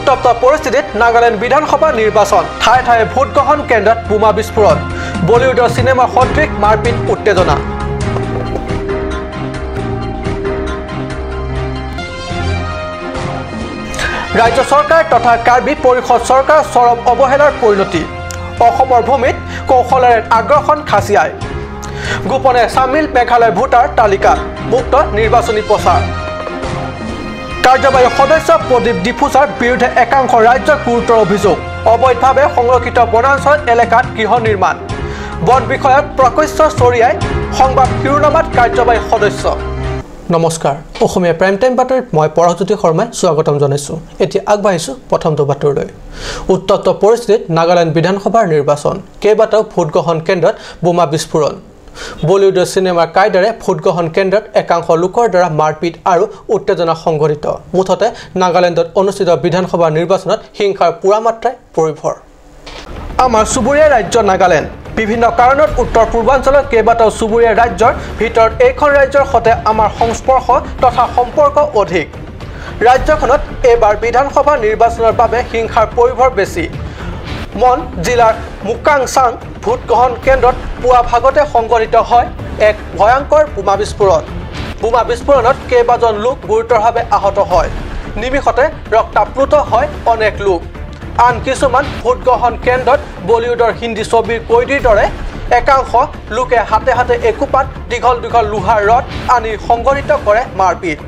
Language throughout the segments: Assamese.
উত্তপ্ত পৰিস্থিতিত নাগালেণ্ড বিধানসভা নিৰ্বাচন, ঠায়ে ঠায়ে ভোটগ্ৰহণ কেন্দ্ৰত বোমা বিস্ফোৰণ, বলিউডৰ চিনেমা সদৃশ মাৰপিট উত্তেজনা। ৰাজ্য চৰকাৰ তথা কাৰ্বি পৰিষদ চৰকাৰ চৰম অৱহেলাৰ পৰিণতি। অসমৰ ভূমিত কৌশলেৰে আগ্ৰাসন খাচিয়াই। গোপনে চামিল মেঘালয় ভোটাৰ তালিকাত, মুক্ত নিৰ্বাচনী প্ৰচাৰ। কাৰ্যবাহী সদস্য প্ৰদীপ ডিফুচাৰ বিৰুদ্ধে একাংশ ৰাজ্যৰ গুৰুতৰ অভিযোগ। অবৈধভাৱে সংৰক্ষিত বনাঞ্চল এলেকাত গৃহ নিৰ্মাণ, বন বিষয়াক প্ৰকোষ্ঠ চৰিয়াই সংবাদ শিৰোনামাত কাৰ্যবাহী সদস্য। নমস্কাৰ, অসমীয়া প্ৰাইম টাইম বাতৰিত মই পৰশজ্যোতি শৰ্মাই স্বাগতম জনাইছোঁ। এতিয়া আগবাঢ়িছোঁ প্ৰথমটো বাতৰিলৈ। উত্তপ্ত পৰিস্থিতিত নাগালেণ্ড বিধানসভাৰ নিৰ্বাচন, কেইবাটাও ভোটগ্ৰহণ কেন্দ্ৰত বোমা বিস্ফোৰণ। বলিউডৰ চিনেমাৰ কায়দাৰে ভোটগ্ৰহণ কেন্দ্ৰত একাংশ লোকৰ দ্বাৰা মাৰপিট আৰু উত্তেজনা সংঘটিত। মুঠতে নাগালেণ্ডত অনুষ্ঠিত বিধানসভা নিৰ্বাচনত হিংসাৰ পূৰা মাত্ৰাই পৰিভৰ। আমাৰ চুবুৰীয়া ৰাজ্য নাগালেণ্ড বিভিন্ন কাৰণত উত্তৰ পূৰ্বাঞ্চলৰ কেইবাটাও চুবুৰীয়া ৰাজ্যৰ ভিতৰত এইখন ৰাজ্যৰ সৈতে আমাৰ সংস্পৰ্শ তথা সম্পৰ্ক অধিক। ৰাজ্যখনত এইবাৰ বিধানসভা নিৰ্বাচনৰ বাবে হিংসাৰ পৰিভৰ বেছি। মন জিলাৰ মুকাংচাং ভোটগ্ৰহণ কেন্দ্ৰত পুৱা ভাগতে সংঘটিত হয় এক ভয়ংকৰ বোমা বিস্ফোৰণ। বোমা বিস্ফোৰণত কেইবাজন লোক গুৰুতৰভাৱে আহত হয়। নিমিষতে ৰক্তাপ্লুত হয় অনেক লোক। আন কিছুমান ভোটগ্ৰহণ কেন্দ্ৰত বলিউডৰ হিন্দী ছবিৰ কৈদীৰ দৰে একাংশ লোকে হাতে হাতে একোপাত দীঘল দীঘল লোহাৰ ৰড আনি সংঘটিত কৰে মাৰপিট।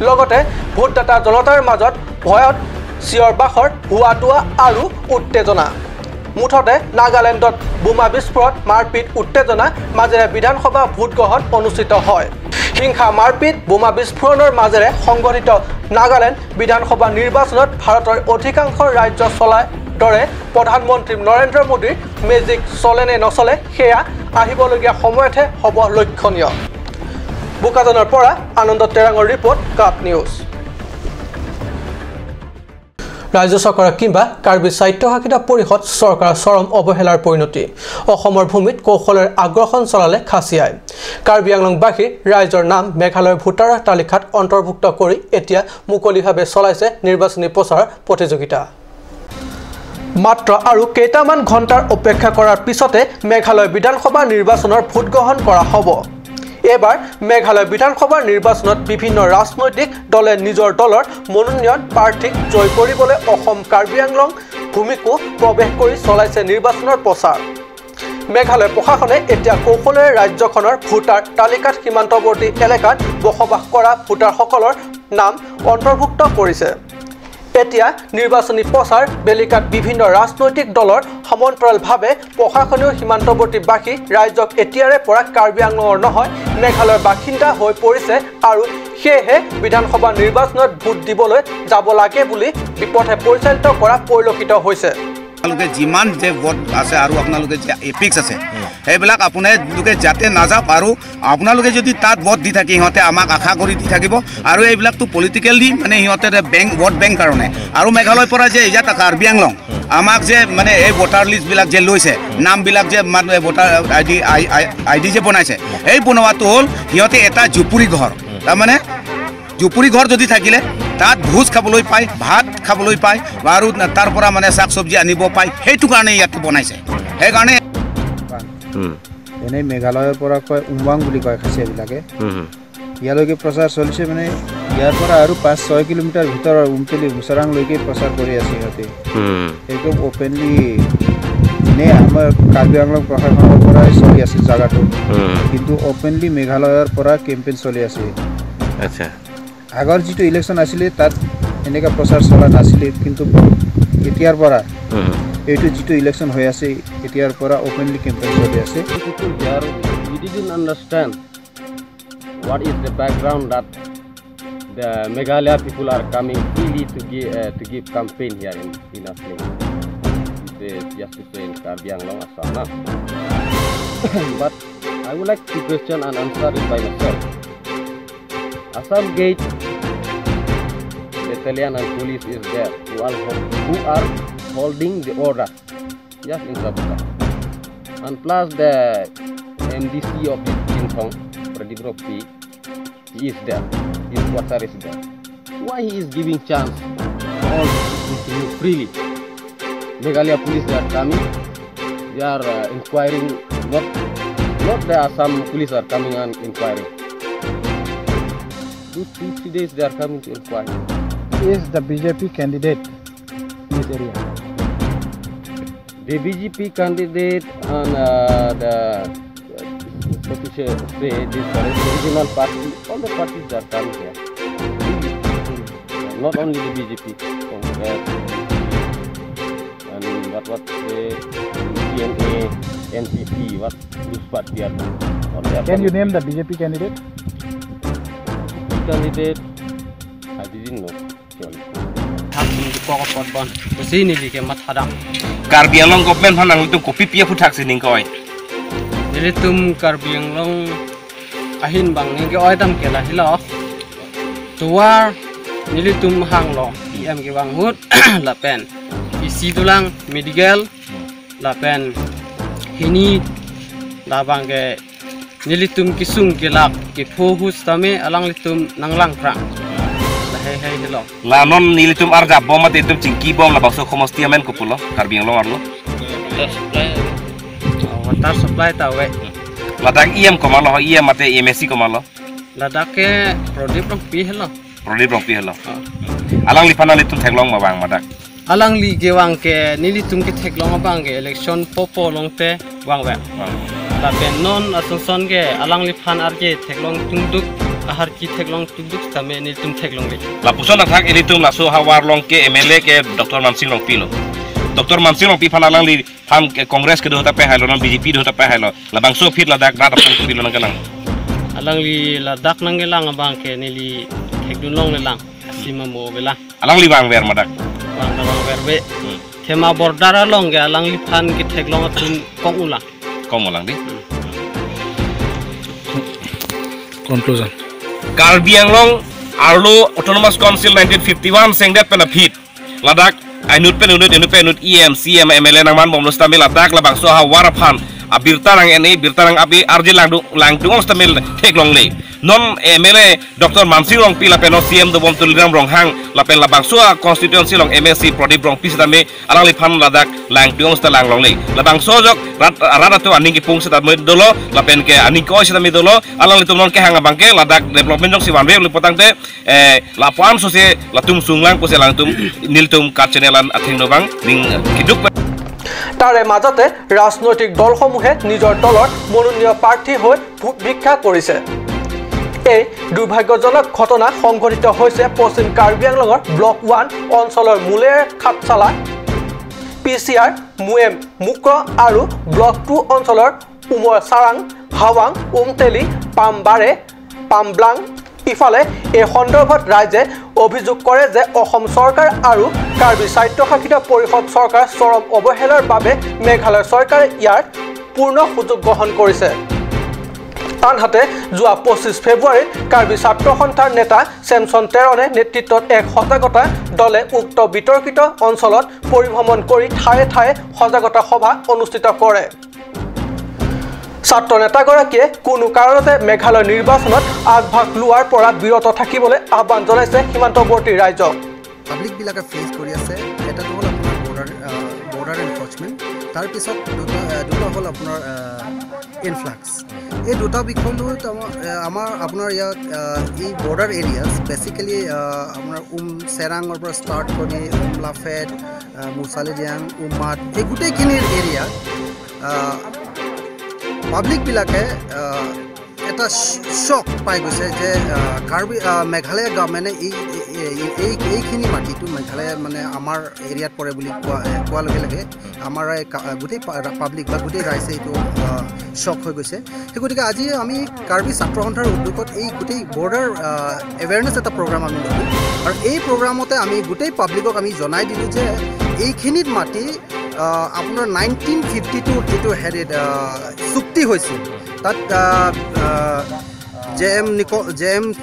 লগতে ভোটদাতা জনতাৰ মাজত ভয়ত চিঞৰ বাখৰ, হুৱা দুৱা আৰু উত্তেজনা। মুঠতে নাগালেণ্ডত বোমা বিস্ফোৰণ, মাৰপিট, উত্তেজনা মাজেৰে বিধানসভা ভোটগ্ৰহণ অনুষ্ঠিত হয়। হিংসা, মাৰপিট, বোমা বিস্ফোৰণৰ মাজেৰে সংঘটিত নাগালেণ্ড বিধানসভা নিৰ্বাচনত ভাৰতৰ অধিকাংশ ৰাজ্য চলাৰ দৰে প্ৰধানমন্ত্ৰী নৰেন্দ্ৰ মোদীৰ মেজিক চলে নে নচলে সেয়া আহিবলগীয়া সময়তহে হ'ব লক্ষণীয়। বোকাজানৰ পৰা আনন্দ তেৰাঙৰ ৰিপৰ্ট, কাপ নিউজ। ৰাজ্য চৰকাৰ কিংবা কাৰ্বি স্বায়ত্তশাসিত পৰিষদ চৰকাৰৰ চৰম অৱহেলাৰ পৰিণতি। অসমৰ ভূমিত কৌশলেৰ আগ্ৰাসন চলালে খাচিয়াই। কাৰ্বি আংলংবাসীৰ ৰাইজৰ নাম মেঘালয়ৰ ভোটাৰৰ তালিকাত অন্তৰ্ভুক্ত কৰি এতিয়া মুকলিভাৱে চলাইছে নিৰ্বাচনী প্ৰচাৰৰ প্ৰতিযোগিতা। মাত্ৰ আৰু কেইটামান ঘণ্টাৰ অপেক্ষা কৰাৰ পিছতে মেঘালয় বিধানসভা নিৰ্বাচনৰ ভোটগ্ৰহণ কৰা হ'ব। এইবাৰ মেঘালয় বিধানসভাৰ নিৰ্বাচনত বিভিন্ন ৰাজনৈতিক দলে নিজৰ দলৰ মনোনয়ন প্ৰাৰ্থীক জয় কৰিবলৈ অসম কাৰ্বি আংলং ভূমিকো প্ৰৱেশ কৰি চলাইছে নিৰ্বাচনৰ প্ৰচাৰ। মেঘালয় প্ৰশাসনে এতিয়া কৌশলেৰে ৰাজ্যখনৰ ভোটাৰ তালিকাত সীমান্তৱৰ্তী এলেকাত বসবাস কৰা ভোটাৰসকলৰ নাম অন্তৰ্ভুক্ত কৰিছে। এতিয়া নিৰ্বাচনী প্ৰচাৰ বেলিকাত বিভিন্ন ৰাজনৈতিক দলৰ সমান্তৰালভাৱে প্ৰশাসনেও সীমান্তৱৰ্তীবাসী ৰাইজক এতিয়াৰে পৰা কাৰ্বি আংলঙৰ নহয় মেঘালয়ৰ বাসিন্দা হৈ পৰিছে আৰু সেয়েহে বিধানসভা নিৰ্বাচনত ভোট দিবলৈ যাব লাগে বুলি বিপথে পৰিচালিত কৰা পৰিলক্ষিত হৈছে। আপোনালোকে যিমান যে ভোট আছে আৰু আপোনালোকে যে এপিক্স আছে সেইবিলাক আপোনালোকে যাতে নাযাওক আৰু আপোনালোকে যদি তাত ভোট দি থাকে সিহঁতে আমাক আশা কৰি দি থাকিব আৰু এইবিলাকতো পলিটিকেলি মানে সিহঁতে বেংক ভোট বেংক কাৰণে আৰু মেঘালয়ৰ পৰা যে ইয়াত কাৰ্বি আংলং আমাক যে মানে এই ভোটাৰ লিষ্টবিলাক যে লৈছে নামবিলাক যে মানে ভোটাৰ আই ডি যে বনাইছে, এই বনোৱাটো হ'ল সিহঁতে এটা জুপুৰি ঘৰ, তাৰমানে জুপুৰি ঘৰ যদি থাকিলে তাত ভোজ খাবলৈ পায়, ভাত খাবলৈ পায় আৰু তাৰ পৰা মানে শাক চব্জি আনিব পায়, সেইটো কাৰণে ইয়াতে বনাইছে। সেইকাৰণে এনেই মেঘালয়ৰ পৰা কয় উমবাং বুলি কয় খাচীয়াবিলাকে, ইয়ালৈকে প্ৰচাৰ চলিছে। মানে ইয়াৰ পৰা আৰু 5-6 কিলোমিটাৰ ভিতৰৰ উমতেলি মুচৰাংলৈকে প্ৰচাৰ কৰি আছে সিহঁতে একদম অ'পেনলি। এনেই আমাৰ কাৰ্বি আংলং প্ৰশাসনৰ পৰাই চলি আছে জাগাটো, কিন্তু অ'পেনলি মেঘালয়ৰ পৰা কেম্পেইন চলি আছে। আগৰ যিটো ইলেকশ্যন আছিলে তাত এনেকুৱা প্ৰচাৰ চলা নাছিলে, কিন্তু এতিয়াৰ পৰা এইটো যিটো ইলেকশ্যন হৈ আছে এতিয়াৰ পৰা অ'পেনলি কেম্পেইন চলি আছে। People here, we didn't understand what is the background that the Meghalaya people are coming freely to give campaign here in our place. Just to say in Karbi Anglong, Assam. But I would like to question and answer it by myself. Assam Gate battalion and police is there who are holding the order just in Sabuka. And plus the MDC of this Chinthong, Pradeep Rokpi, he is there. His quarter is there. Why he is giving chance for all continue freely. Meghalaya police, they are coming, they are inquiring, not there are some police are coming and inquiring. 2, 3 days they are coming to inquire. Is the BJP candidate in this area? The BJP candidate and the so to say this regional party, all the parties that are coming here. Not only the BJP, Congress, and what the TNA, NPP, what this party are. Can you name the BJP candidate? BJP candidate, I didn't know. Karbi Anglong government phan nang tum kopi pia phu thak sining koi tum Karbi Anglong ahin bang ning ke oi tam ke la hilo tuar nili tum hang lo em ke bang hut la pen isi tulang medical la pen hini la bang ke nili tum kisung ke lak ke pho hus tame alang litum nanglang prang hey hey hello la non nilitum arja bom ate tum chingki bom la bakso khomosti amen kupulo Karbi Anglong arlo water supply ta we Ladakh EM komalo EM ate MSC komalo Ladakh ke Pradip rong pi hello Pradip rong pi hello alang li phana litum thenglong ma bang madak alang li gewang ke nilitum ke thenglong bang ke election popo long te wang we la pen non asunson ke alang li phan ar ke thenglong tungduk ahar ki theklong tubuk tame ni tum theklong le la puson na thak elitum la so hawar long ke MLA ke Dr. Mansing long pilo Dr. Mansing long pi phana lang li pham ke Congress ke do ta pe hailo non BJP do ta pe hailo la bang so fit la dak na ta phang pilo nang kanang alang li la dak nang ge lang bang ke ni li thekdun long le lang sima mo be la alang li bang wer madak bang da bang wer be thema border long ge alang li phan ke theklong tum kong ulang kong ulang di conclusion Karbi Anglong Arlo Autonomous Council 1951 sengdet pena fit Ladakh ainut pen unut enu pen unut EM CM MLA nang man bomlo stamil Ladakh la bangso ha waraphan abirta nang ene birta nang abi arje lang lang dungong stamil theklong le non MLA Dr. Mansing Rong pi la pen CM do bom tuliram rong hang la pen la bangso constituency long MSC Pradip Rong pi stame alang li phan Ladakh lang dungong sta lang long le la bangso jok rat rat to aning ki pung sta me dolo la pen ke aning ko sta me dolo alang li tum non ke hang bang ke Ladakh development jok si wanwe li potang te la pam so se la tum sunglang ko se lang tum nil tum ka channel athing no bang ning kiduk তাৰে মাজতে ৰাজনৈতিক দলসমূহে নিজৰ দলৰ মনোনীয় প্ৰাৰ্থী হৈ ভিক্ষা কৰিছে। এই দুৰ্ভাগ্যজনক ঘটনা সংঘটিত হৈছে পশ্চিম কাৰ্বি আংলঙৰ ব্লক 1 অঞ্চলৰ মুলেৰ খাপচালা পি চি আৰ মুৱেম মুক্ৰ আৰু ব্লক 2 অঞ্চলৰ উমৰ চাৰাং হাৱাং উমতেলি পামবাৰে পামব্লাং। ইফালে এই সন্দৰ্ভত ৰাইজে অভিযোগ কৰে যে অসম চৰকাৰ আৰু কাৰ্বি স্বায়ত্তশাসিত পৰিষদ চৰকাৰ চৰম অৱহেলাৰ বাবে মেঘালয় চৰকাৰে ইয়াৰ পূৰ্ণ সুযোগ গ্ৰহণ কৰিছে। আনহাতে যোৱা 25 ফেব্ৰুৱাৰীত কাৰ্বি ছাত্ৰ সন্থাৰ নেতা চেমছন টেৰণে নেতৃত্বত এক সজাগতা দলে উক্ত বিতৰ্কিত অঞ্চলত পৰিভ্ৰমণ কৰি ঠায়ে ঠায়ে সজাগতা সভা অনুষ্ঠিত কৰে। ছাত্ৰ নেতাগৰাকীয়ে কোনো কাৰণতে মেঘালয় নিৰ্বাচনত আগভাগ লোৱাৰ পৰা বিৰত থাকিবলৈ আহ্বান জনাইছে সীমান্তৱৰ্তী ৰাইজক। পাব্লিকবিলাকে ফেচ কৰি আছে এটাটো হ'ল আপোনাৰ বৰ্ডাৰ এনফৰ্চমেণ্ট, তাৰপিছত দুটা হ'ল আপোনাৰ ইনফ্লাক্স। এই দুটা বিষয় লৈ আমাৰ আপোনাৰ ইয়াত এই বৰ্ডাৰ এৰিয়াছ বেচিকেলি আপোনাৰ চেৰাঙৰ পৰা ষ্টাৰ্ট কৰি উমলাফেট, মুছালিডিয়াং, উমাট, এই গোটেইখিনিৰ এৰিয়াত পাব্লিকবিলাকে এটা শ্বক পাই গৈছে যে কাৰ্বি মেঘালয় গভৰ্ণমেণ্টে এই এইখিনি মাটিটো মেঘালয় মানে আমাৰ এৰিয়াত পৰে বুলি কোৱাৰ লগে লগে আমাৰ গোটেই পাব্লিক বা গোটেই ৰাইজে এইটো শ্বক হৈ গৈছে। সেই গতিকে আজি আমি কাৰ্বি ছাত্ৰ সন্থাৰ উদ্যোগত এই গোটেই বৰ্ডাৰ এৱেৰনেছ এটা প্ৰগ্ৰাম আমি ল'লোঁ আৰু এই প্ৰগ্ৰামতে আমি গোটেই পাব্লিকক আমি জনাই দিলোঁ যে এইখিনিত মাটি আপোনাৰ 1952 যিটো হেৰিত চুক্তি হৈছিল তাত জে এম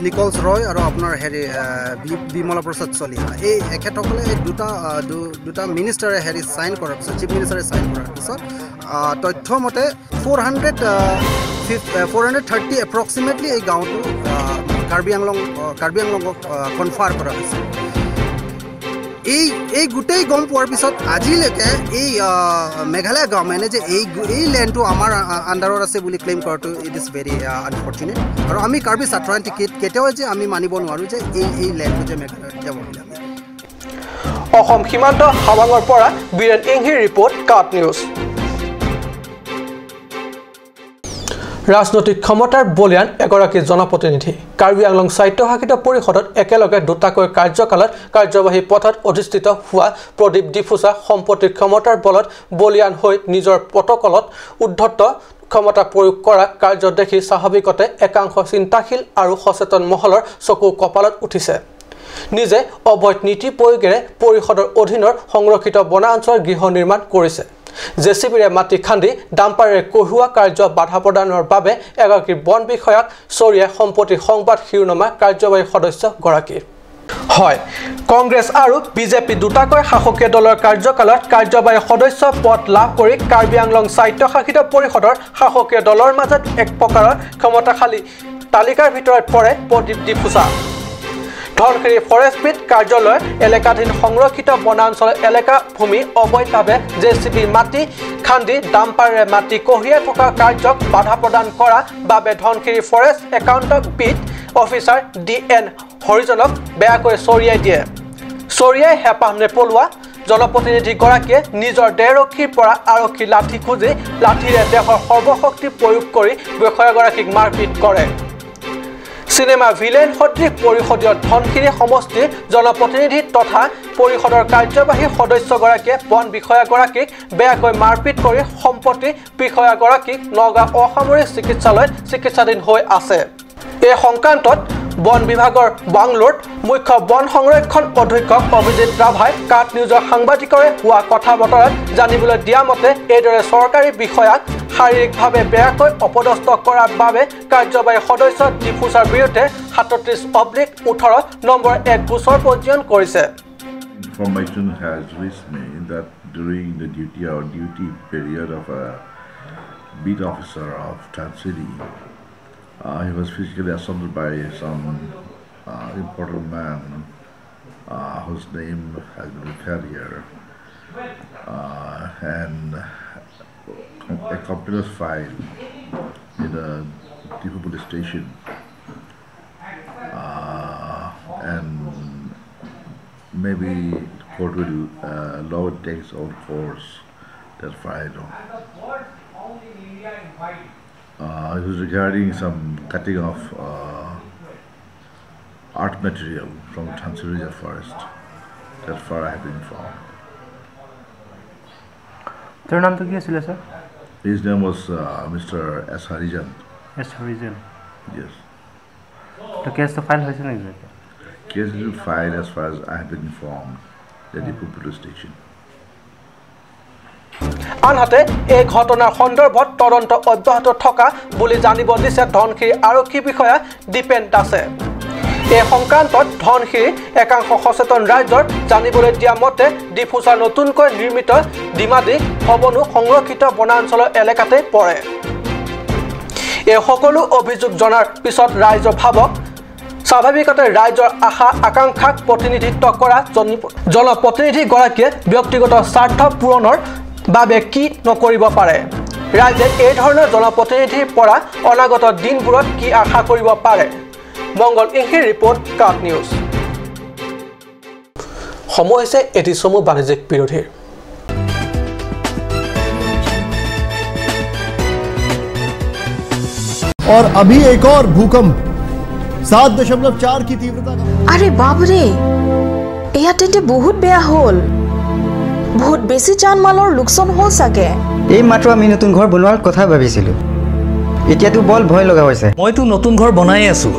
নিকলছ ৰয় আৰু আপোনাৰ হেৰি বিমলা প্ৰসাদ চলিহা এই এখেতসকলে এই দুটা মিনিষ্টাৰে হেৰি চাইন কৰাৰ পিছত, চিফ মিনিষ্টাৰে চাইন কৰাৰ পিছত তথ্যমতে 430 এপ্ৰক্সিমেটলি এই গাঁৱটো কাৰ্বি আংলঙক কনফাৰ কৰা হৈছে। এই এই গোটেই গম পোৱাৰ পিছত আজিলৈকে এই মেঘালয় গভৰ্ণমেণ্টে যে এই এই লেণ্ডটো আমাৰ আণ্ডাৰত আছে বুলি ক্লেইম কৰাটো it is very unfortunate. আৰু আমি কাৰ্বি ছাত্ৰ কেতিয়াও যে আমি মানিব নোৱাৰোঁ যে এই এই লেণ্ডটো যে মেঘালয়ত যাব বুলি। আমি অসম সীমান্ত হাৱাঙৰ পৰা বীৰেন ইংহিৰ ৰিপৰ্ট, কাট নিউজ। ৰাজনৈতিক ক্ষমতাৰ বলিয়ান এগৰাকী জনপ্ৰতিনিধি। কাৰ্বি আংলং স্বায়ত্তশাসিত পৰিষদত একেলগে দুটাকৈ কাৰ্যকালত কাৰ্যবাহী পথত অধিষ্ঠিত হোৱা প্ৰদীপ ডিফুচা সম্পত্তিৰ ক্ষমতাৰ বলত বলিয়ান হৈ নিজৰ প্ৰটকলত উদ্ধত ক্ষমতা প্ৰয়োগ কৰা কাৰ্য দেখি স্বাভাৱিকতে একাংশ চিন্তাশীল আৰু সচেতন মহলৰ চকু কপালত উঠিছে। নিজে অবৈধ নীতি প্ৰয়োগেৰে পৰিষদৰ অধীনৰ সংৰক্ষিত বনাঞ্চলৰ গৃহ নিৰ্মাণ কৰিছে। জেচিবিৰে মাটি খান্দি ডাম্পাৰেৰে কঢ়িওৱা কাৰ্য বাধা প্ৰদানৰ বাবে এগৰাকী বন বিষয়াক চৰিয়াই সম্পত্তি সংবাদ শিৰোনামা কাৰ্যবাহী সদস্যগৰাকীৰ। হয়, কংগ্ৰেছ আৰু বিজেপি দুটাকৈ শাসকীয় দলৰ কাৰ্যকালত কাৰ্যবাহী সদস্য পদ লাভ কৰি কাৰ্বি আংলং স্বায়ত্তশাসিত পৰিষদৰ শাসকীয় দলৰ মাজত এক প্ৰকাৰৰ ক্ষমতাশালী তালিকাৰ ভিতৰত পৰে প্ৰদীপ ডিফুচা। ধনশিৰি ফৰেষ্ট বিট কাৰ্যালয় এলেকাধীন সংৰক্ষিত বনাঞ্চলৰ এলেকা ভূমি অবৈধভাৱে জেচিবি মাটি খান্দি ডাম্পাৰেৰে মাটি কঢ়িয়াই থকা কাৰ্যক বাধা প্ৰদান কৰাৰ বাবে Dhansiri forest account beat officer D N হৰিজনক বেয়াকৈ চৰিয়াই দিয়ে। চৰিয়াই হেঁপাহ নেপলোৱা জনপ্ৰতিনিধিগৰাকীয়ে নিজৰ দেহৰক্ষীৰ পৰা আৰক্ষী লাঠি খুজি লাঠিৰে দেহৰ সৰ্বশক্তি প্ৰয়োগ কৰি বিষয়াগৰাকীক মাৰপিট কৰে। চিনেমা ভিলেন সদৃশ পৰিষদীয় ধনশিৰি সমষ্টিৰ জনপ্ৰতিনিধি তথা পৰিষদৰ কাৰ্যবাহী সদস্যগৰাকীয়ে বন বিষয়াগৰাকীক বেয়াকৈ মাৰপিট কৰি সম্পত্তি বিষয়াগৰাকীক নগাঁও অসামৰিক চিকিৎসালয়ত চিকিৎসাধীন হৈ আছে। এই সংক্ৰান্তত বন বিভাগৰ বাংলোৰত মুখ্য বন সংৰক্ষণ অধীক্ষক অভিজিত ৰাভাই কাট নিউজৰ সাংবাদিকৰে হোৱা কথা বতৰাত জানিবলৈ দিয়া মতে এইদৰে চৰকাৰী বিষয়াক শাৰীৰিকভাৱে বেয়াকৈ অপদস্থ কৰাৰ বাবে কাৰ্যবাহী সদস্য ডিফুচাৰ বিৰুদ্ধে 37/18 নম্বৰ এক গোচৰ পঞ্জীয়ন কৰিছে। Information has reached me that during the duty or duty period of a beat officer of Dhansiri, he was physically assaulted by some important man whose name has been referred here, and a complaint was filed in the Diphu police station, and maybe the court will law take its own course. That's far I know. It was regarding some cutting of art material from Dhansiri Reserve Forest. That far I have been informed. Their name কি আছিল sir? His name was Mr. S. Harijan. S. Harijan. Yes. The case to file হৈছে নেকি? Case is filed as far as I have been informed at the Diphu police station. আনহাতে এই ঘটনাৰ সন্দৰ্ভত তদন্ত অব্যাহত থকা বুলি জানিব দিছে ধনশিৰি আৰক্ষী বিষয়া দীপেন দাসে। এই সংক্ৰান্তত ধনশিৰি একাংশ সচেতন ৰাইজৰ জানিবলৈ দিয়া মতে ডিফুচাৰ নতুনকৈ নিৰ্মিত ডিমাদি ভৱনো সংৰক্ষিত বনাঞ্চলৰ এলেকাতে পৰে। এই সকলো অভিযোগ জনাৰ পিছত ৰাইজৰ ভাৱক স্বাভাৱিকতে ৰাইজৰ আশা আকাংক্ষাক প্ৰতিনিধিত্ব কৰা জনপ্ৰতিনিধিগৰাকীয়ে ব্যক্তিগত স্বাৰ্থ পূৰণৰ বাবে কি নকৰিব পাৰে, ৰাইজে এই ধৰণৰ জনপ্ৰতিনিধিৰ পৰা অনাগত দিনবোৰত কি আশা কৰিব পাৰে? মংগল ইংহিৰ ৰিপৰ্ট, কাট নিউজ। সময় হৈছে এটি চমু বাণিজ্যিক বিৰোধীৰ। और अभी एक और भूकंप 7.4 की तीव्रता का। अरे बाप रे, এয়া তেন্তে বহুত বেয়া হ'ল। বহুত বেছি জানমালৰ লোকচান হ'ল চাগে। এই মাত্ৰ আমি নতুন ঘৰ বনোৱাৰ কথা ভাবিছিলোঁ, এতিয়াতো বল ভয় লগা হৈছে। মইতো নতুন ঘৰ বনাই আছোঁ।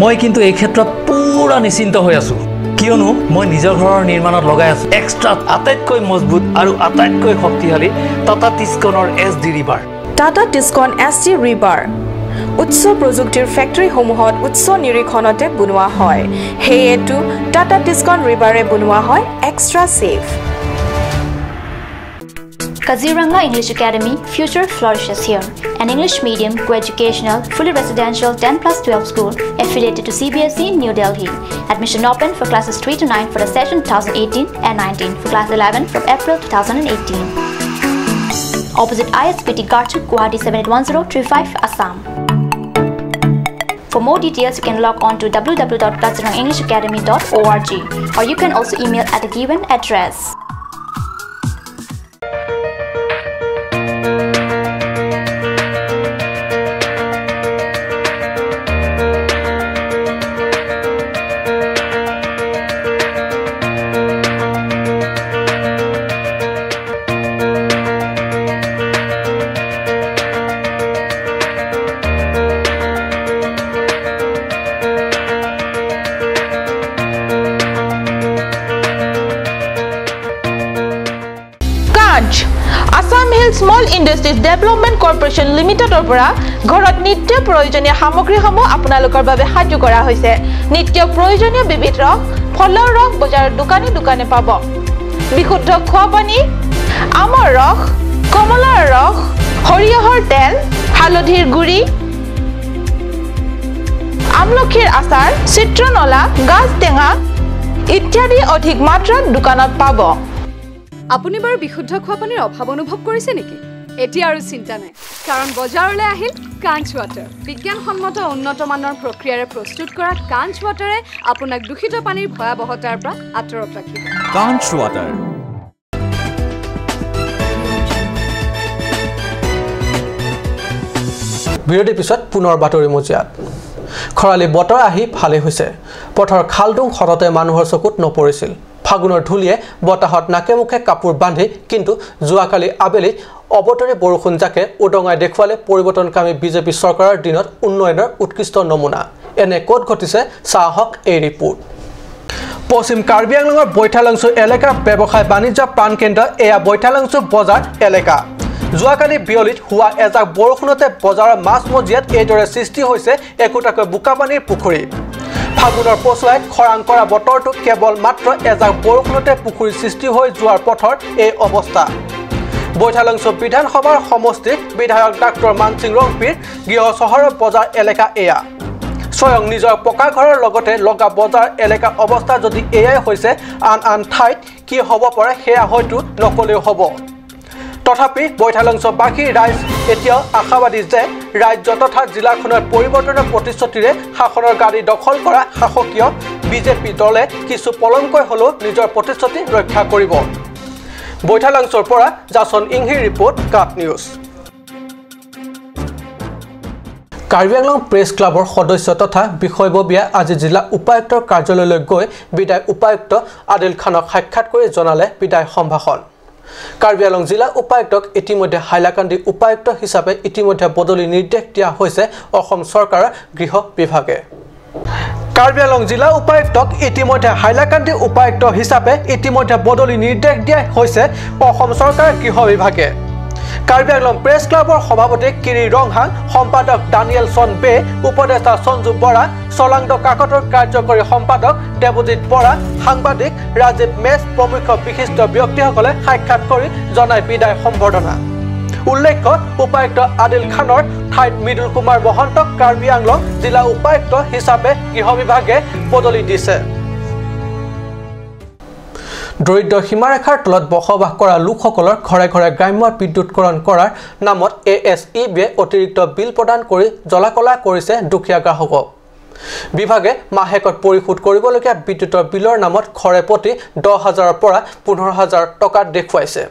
মই কিন্তু এই ক্ষেত্ৰত পুৰা নিশ্চিন্ত হৈ আছোঁ, কিয়নো মই নিজৰ ঘৰৰ নিৰ্মাণত লগাই আছোঁ এক্সট্ৰা আটাইতকৈ মজবুত আৰু আটাইতকৈ শক্তিশালী Tata টিস্কনৰ S D rebar. Tata Tiscon S D rebar উচ্চ প্ৰযুক্তিৰ ফেক্টৰীসমূহত উচ্চ নিৰীক্ষণতে বনোৱা হয়, সেয়েতো টাটা টিস্কন ৰিবাৰে বনোৱা হয় extra safe. Kaziranga English Academy, future flourishes here. an English medium co-educational, fully residential 10+12 school affiliated to CBSE, New Delhi. Admission open for classes 3 to 9 for the session 2018 and 19 for class 11 from April 2018. Opposite ISBT Garchuk, Guwahati 781035, Assam. For more details, you can log on to www.kazirangeenglishacademy.org or you can also email at the given address. Assam Hill Small Industries Development Corporation লিমিটেডৰ পৰা ঘৰত নিত্য প্ৰয়োজনীয় সামগ্ৰীসমূহ আপোনালোকৰ বাবে সাজু কৰা হৈছে। নিত্য প্ৰয়োজনীয় বিবিধ ৰস, ফলৰ ৰস বজাৰৰ দোকানে দোকানে পাব। বিশুদ্ধ খোৱা পানী, আমৰ ৰস, কমলাৰ ৰস, সৰিয়হৰ তেল, হালধিৰ গুড়ি, আমলখিৰ আচাৰ, চিত্ৰনলা, গাজ টেঙা ইত্যাদি অধিক মাত্ৰাত দোকানত পাব। আপুনি বাৰু বিশুদ্ধ খোৱা পানীৰ অভাৱ অনুভৱ কৰিছে নেকি? এতিয়া আৰু চিন্তা নাই, কাৰণ বজাৰলৈ আহিল কাঞ্চ ৱাটাৰ। বিজ্ঞানসন্মত উন্নত মানৰ প্ৰক্ৰিয়াৰে প্ৰস্তুত কৰা কাঞ্চ ৱাটাৰে আপোনাক দূষিত পানীৰ ভয়াৱহতাৰ পৰা আঁতৰত ৰাখিব। কাঞ্চ ৱাটাৰ। বিৰতিৰ পিছত পুনৰ বাতৰি মজিয়াত। খৰালি বতৰ আহি ভালেই হৈছে। পথৰ খালডুং সততে মানুহৰ চকুত নপৰিছিল। ফাগুনৰ ধূলিয়ে বতাহত নাকে মুখে কাপোৰ বান্ধি কিন্তু যোৱাকালি আবেলি অবতৰি বৰষুণ জাকে উদঙাই দেখুৱালে পৰিৱৰ্তনকামী বিজেপি চৰকাৰৰ দিনত উন্নয়নৰ উৎকৃষ্ট নমুনা। এনে ক'ত ঘটিছে চাহক এই ৰিপৰ্ট। পশ্চিম কাৰ্বি আংলঙৰ বৈঠালাংচু এলেকাৰ ব্যৱসায় বাণিজ্য প্ৰাণকেন্দ্ৰ এয়া বৈঠালাংচু বজাৰ এলেকা। যোৱাকালি বিয়লিত হোৱা এজাক বৰষুণতে বজাৰৰ মাজমজিয়াত এইদৰে সৃষ্টি হৈছে একোটাকৈ বোকাপানীৰ পুখুৰী। ফাগুনৰ পচুৱাই খৰাং কৰা বতৰটো কেৱল মাত্ৰ এজাক বৰষুণতে পুখুৰী সৃষ্টি হৈ যোৱাৰ পথৰ এই অৱস্থা। বৈঠালাংচু বিধানসভাৰ সমষ্টিৰ বিধায়ক ডাক্তৰ মানসিং ৰংপিৰ গৃহ চহৰৰ বজাৰ এলেকা এয়া। স্বয়ং নিজৰ পকা ঘৰৰ লগতে লগা বজাৰ এলেকাৰ অৱস্থা যদি এয়াই হৈছে, আন আন ঠাইত কি হ'ব পাৰে সেয়া হয়তো নক'লেও হ'ব। তথাপি বৈঠালাংচুবাসী ৰাইজ এতিয়াও আশাবাদী যে ৰাজ্য তথা জিলাখনৰ পৰিৱৰ্তনৰ প্ৰতিশ্ৰুতিৰে শাসনৰ গাদী দখল কৰা শাসকীয় বিজেপি দলে কিছু পলমকৈ হ'লেও নিজৰ প্ৰতিশ্ৰুতি ৰক্ষা কৰিব। বৈঠালাংচুৰ পৰা জাচন ইংহিৰ report, Cup News. Karbi Anglong press ক্লাবৰ সদস্য তথা বিষয়ববীয়া আজি জিলা উপায়ুক্তৰ কাৰ্যালয়লৈ গৈ বিদায় উপায়ুক্ত আদিল খানক সাক্ষাৎ কৰি জনালে বিদায় সম্ভাষণ। কাৰ্বি আংলং জিলা উপায়ুক্তক ইতিমধ্যে হাইলাকান্দি উপায়ুক্ত হিচাপে ইতিমধ্যে বদলি নিৰ্দেশ দিয়া হৈছে অসম চৰকাৰৰ গৃহ বিভাগে। কাৰ্বি আংলং জিলা উপায়ুক্তক ইতিমধ্যে হাইলাকান্দি উপায়ুক্ত হিচাপে ইতিমধ্যে বদলি নিৰ্দেশ দিয়া হৈছে অসম চৰকাৰৰ গৃহ বিভাগে। কাৰ্বি আংলং প্ৰেছ ক্লাবৰ সভাপতি কিৰি ৰংহাং, সম্পাদক দানিয়েল চন বে, উপদেষ্টা সঞ্জু বৰা, চলাংদ কাকতৰ কাৰ্যকৰী সম্পাদক দেৱজিৎ বৰা, সাংবাদিক ৰাজীৱ মেচ প্ৰমুখ বিশিষ্ট ব্যক্তিসকলে সাক্ষাৎ কৰি জনাই বিদায় সম্বৰ্ধনা। উল্লেখ্য, উপায়ুক্ত আদিল খানৰ ঠাইত মৃদুল কুমাৰ মহন্তক কাৰ্বি আংলং জিলা উপায়ুক্ত হিচাপে গৃহ বিভাগে বদলি দিছে। দৰিদ্ৰ সীমাৰেখাৰ তলত বসবাস কৰা লোকসকলৰ ঘৰে ঘৰে গ্ৰাম্য বিদ্যুৎকৰণ কৰাৰ নামত ASEBয়ে অতিৰিক্ত বিল প্ৰদান কৰি জ্বলাকলা কৰিছে দুখীয়া গ্ৰাহকক। বিভাগে মাহেকত পৰিশোধ কৰিবলগীয়া বিদ্যুতৰ বিলৰ নামত ঘৰে প্ৰতি 10,000ৰ পৰা 15,000 টকা দেখুৱাইছে।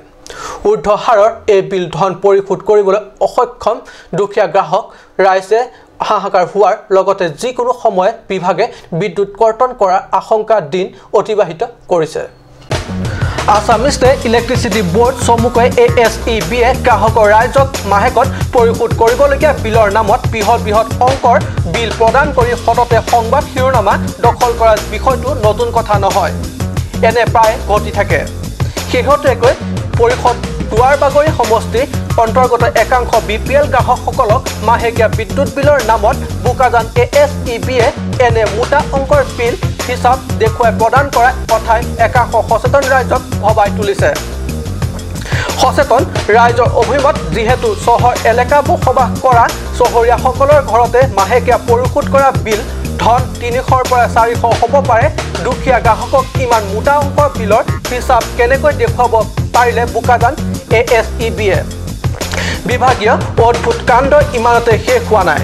ঊৰ্ধ্ব হাৰৰ এই বিল ধন পৰিশোধ কৰিবলৈ অসক্ষম দুখীয়া গ্ৰাহক ৰাইজে হাহাকাৰ হোৱাৰ লগতে যিকোনো সময়ত বিভাগে বিদ্যুৎ কৰ্তন কৰাৰ আশংকা দিন অতিবাহিত কৰিছে। আছাম ষ্টেট ইলেক্ট্ৰিচিটি বৰ্ড চমুকৈ ASEBয়ে গ্ৰাহকৰ ৰাইজক মাহেকত পৰিশোধ কৰিবলগীয়া বিলৰ নামত বৃহৎ বৃহৎ অংকৰ বিল প্ৰদান কৰি সততে সংবাদ শিৰোনামা দখল কৰাৰ বিষয়টো নতুন কথা নহয়, এনে প্ৰায় ঘটি থাকে। শেহতীয়াকৈ পৰিষদ দুৱাৰবাগৰি সমষ্টিৰ অন্তৰ্গত একাংশ BPL গ্ৰাহকসকলক মাহেকীয়া বিদ্যুৎ বিলৰ নামত বোকাজান ASEBয়ে এনে মোটা অংকৰ বিল হিচাপ দেখুৱাই প্ৰদান কৰা কথাই একাংশ সচেতন ৰাইজক ভবাই তুলিছে। সচেতন ৰাইজৰ অভিমত, যিহেতু চহৰ এলেকা বসবাস কৰা চহৰীয়াসকলৰ ঘৰতে মাহেকীয়া পৰিশোধ কৰা বিল ধন 300ৰ পৰা 400 হ'ব পাৰে, দুখীয়া গ্ৰাহকক ইমান মোটা অংকৰ বিলৰ হিচাপ কেনেকৈ দেখুৱাব পাৰিলে বোকাজান ASEB-য়ে? বিভাগীয় অদ্ভুত কাণ্ড ইমানতে শেষ হোৱা নাই,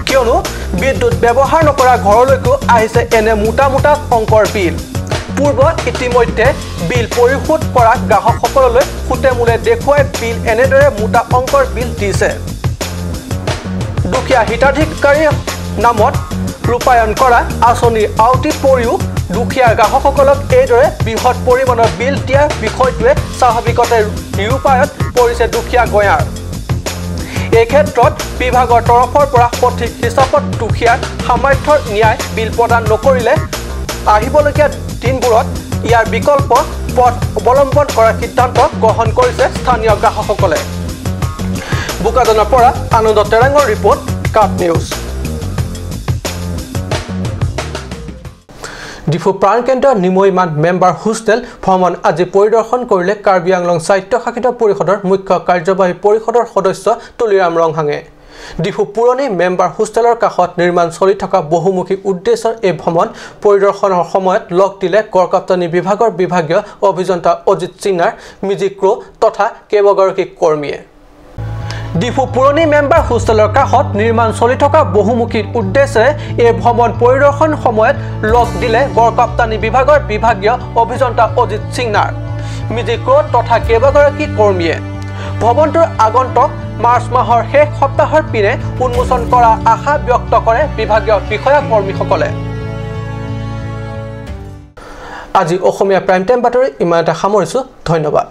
কিয়নো বিদ্যুৎ ব্যৱহাৰ নকৰা ঘৰলৈকো আহিছে এনে মোটা মোটা অংকৰ বিল। পূৰ্ব ইতিমধ্যে বিল পৰিশোধ কৰা গ্ৰাহকসকললৈ সুতে মূলে দেখুৱাই বিল এনেদৰে মোটা অংকৰ বিল দিছে। দুখীয়া হিতাধিকাৰীৰ নামত ৰূপায়ণ কৰা আঁচনিৰ আওতি পৰিও দুখীয়া গ্ৰাহকসকলক এইদৰে বৃহৎ পৰিমাণৰ বিল দিয়াৰ বিষয়টোৱে স্বাভাৱিকতে নিৰূপায়ত পৰিছে দুখীয়া গঞাৰ। এই ক্ষেত্ৰত বিভাগৰ তৰফৰ পৰা সঠিক হিচাপত দুখীয়াৰ সামৰ্থ্যৰ ন্যায় বিল প্ৰদান নকৰিলে আহিবলগীয়া দিনবোৰত ইয়াৰ বিকল্প পথ অৱলম্বন কৰাৰ সিদ্ধান্ত গ্ৰহণ কৰিছে স্থানীয় গ্ৰাহকসকলে। বোকাজানৰ পৰা আনন্দ তেৰাঙৰ ৰিপৰ্ট, কাপ নিউজ। ডিফু প্ৰাণকেন্দ্ৰ নিমৈমান মেম্বাৰ হোষ্টেল ভ্ৰমণ আজি পৰিদৰ্শন কৰিলে কাৰ্বি আংলং স্বায়ত্তশাসিত পৰিষদৰ মুখ্য কাৰ্যবাহী পৰিষদৰ সদস্য তুলিৰাম ৰংহাঙে। ডিফু পুৰণি মেম্বাৰ হোষ্টেলৰ কাষত নিৰ্মাণ চলি থকা বহুমুখী উদ্দেশ্যৰ এই ভ্ৰমণ পৰিদৰ্শনৰ সময়ত লগ দিলে গড়কাপ্তানি বিভাগৰ বিভাগীয় অভিযন্তা অজিত সিনহাৰ, মিজি ক্ৰ' তথা কেইবাগৰাকী কৰ্মীয়ে। ডিফু পুৰণি মেম্বাৰ হোষ্টেলৰ কাষত নিৰ্মাণ চলি থকা বহুমুখী উদ্দেশ্যেৰে এই ভ্ৰমণ পৰিদৰ্শন সময়ত লগ দিলে গড়কাপ্তানি বিভাগৰ বিভাগীয় অভিযন্তা অজিত সিনহাৰ, মিজি ক্ৰ' তথা কেইবাগৰাকী কৰ্মীয়ে। ভৱনটোৰ আগন্তুক মাৰ্চ মাহৰ শেষ সপ্তাহৰ পিনে উন্মোচন কৰাৰ আশা ব্যক্ত কৰে বিভাগীয় বিষয়া কৰ্মীসকলে। আজি অসমীয়া প্ৰাইম টাইম বাতৰি ইমানতে সামৰিছোঁ। ধন্যবাদ।